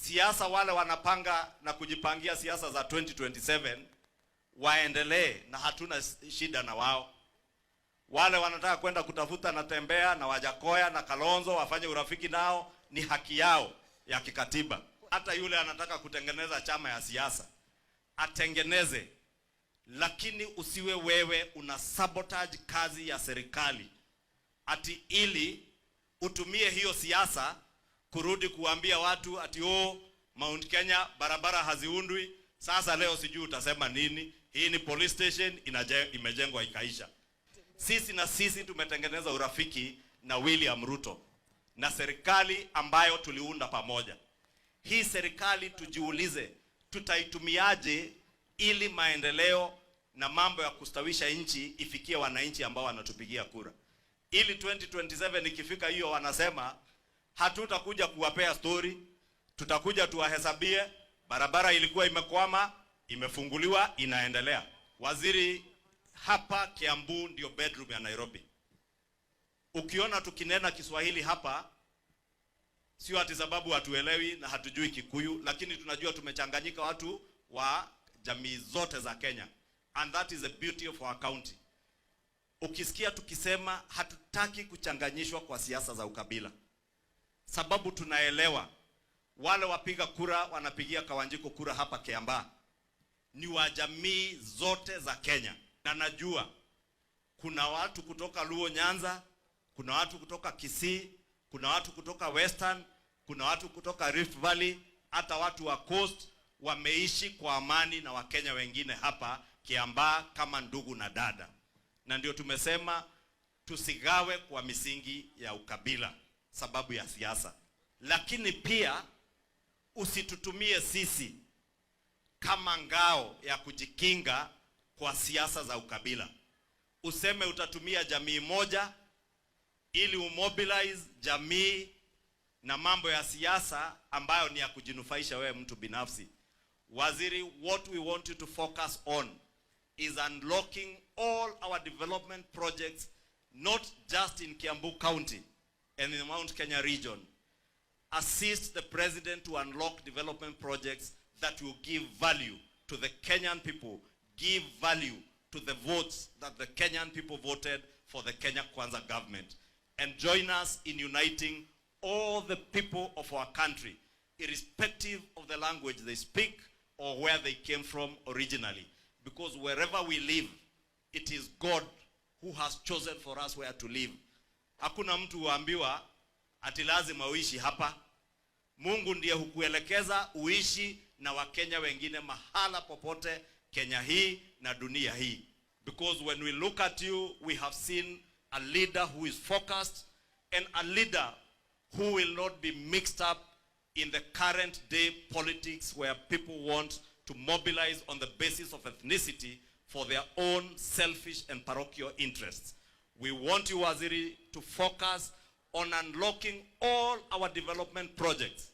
Siasa, wale wanapanga na kujipangia siasa za 2027 waendelee, na hatuna shida na wao. Wale wanataka kwenda kutafuta Natembeya na Wajackoyah na Kalonzo wafanye urafiki nao, ni haki yao ya kikatiba. Hata yule anataka kutengeneza chama ya siasa atengeneze, lakini usiwe wewe una sabotage kazi ya serikali ati ili utumie hiyo siasa kurudi kuambia watu ati, "Oh, Mount Kenya barabara haziundwi." Sasa leo sijui utasema nini? Hii ni police station imejengwa ikaisha. Sisi na sisi tumetengeneza urafiki na William Ruto na serikali ambayo tuliunda pamoja. Hii serikali, tujiulize, tutaitumiaje ili maendeleo na mambo ya kustawisha nchi ifikie wananchi ambao wanatupigia kura, ili 2027 ikifika hiyo, wanasema hatutakuja kuwapea story, tutakuja tuwahesabie barabara ilikuwa imekwama, imefunguliwa, inaendelea. Waziri, hapa Kiambu ndio bedroom ya Nairobi. Ukiona tukinena Kiswahili hapa, sio ati sababu hatuelewi na hatujui Kikuyu, lakini tunajua tumechanganyika watu wa jamii zote za Kenya, and that is the beauty of our county. Ukisikia tukisema hatutaki kuchanganyishwa kwa siasa za ukabila, sababu tunaelewa wale wapiga kura wanapigia Kawanjiku kura hapa Kiambaa ni wa jamii zote za Kenya, na najua kuna watu kutoka Luo Nyanza, kuna watu kutoka Kisii, kuna watu kutoka Western, kuna watu kutoka Rift Valley, hata watu wa Coast wameishi kwa amani na Wakenya wengine hapa Kiambaa kama ndugu na dada, na ndio tumesema tusigawe kwa misingi ya ukabila sababu ya siasa, lakini pia usitutumie sisi kama ngao ya kujikinga kwa siasa za ukabila. Useme utatumia jamii moja ili umobilize jamii na mambo ya siasa ambayo ni ya kujinufaisha wewe mtu binafsi. Waziri, what we want you to focus on is unlocking all our development projects, not just in Kiambu County and in the Mount Kenya region. Assist the president to unlock development projects that will give value to the Kenyan people, give value to the votes that the Kenyan people voted for the Kenya Kwanza government, and join us in uniting all the people of our country, irrespective of the language they speak or where they came from originally. Because wherever we live, it is God who has chosen for us where to live. Hakuna mtu huambiwa ati lazima uishi hapa. Mungu ndiye hukuelekeza uishi na Wakenya wengine mahala popote Kenya hii na dunia hii. Because when we look at you, we have seen a leader who is focused and a leader who will not be mixed up in the current day politics where people want to mobilize on the basis of ethnicity for their own selfish and parochial interests. We want you, Waziri, to focus on unlocking all our development projects.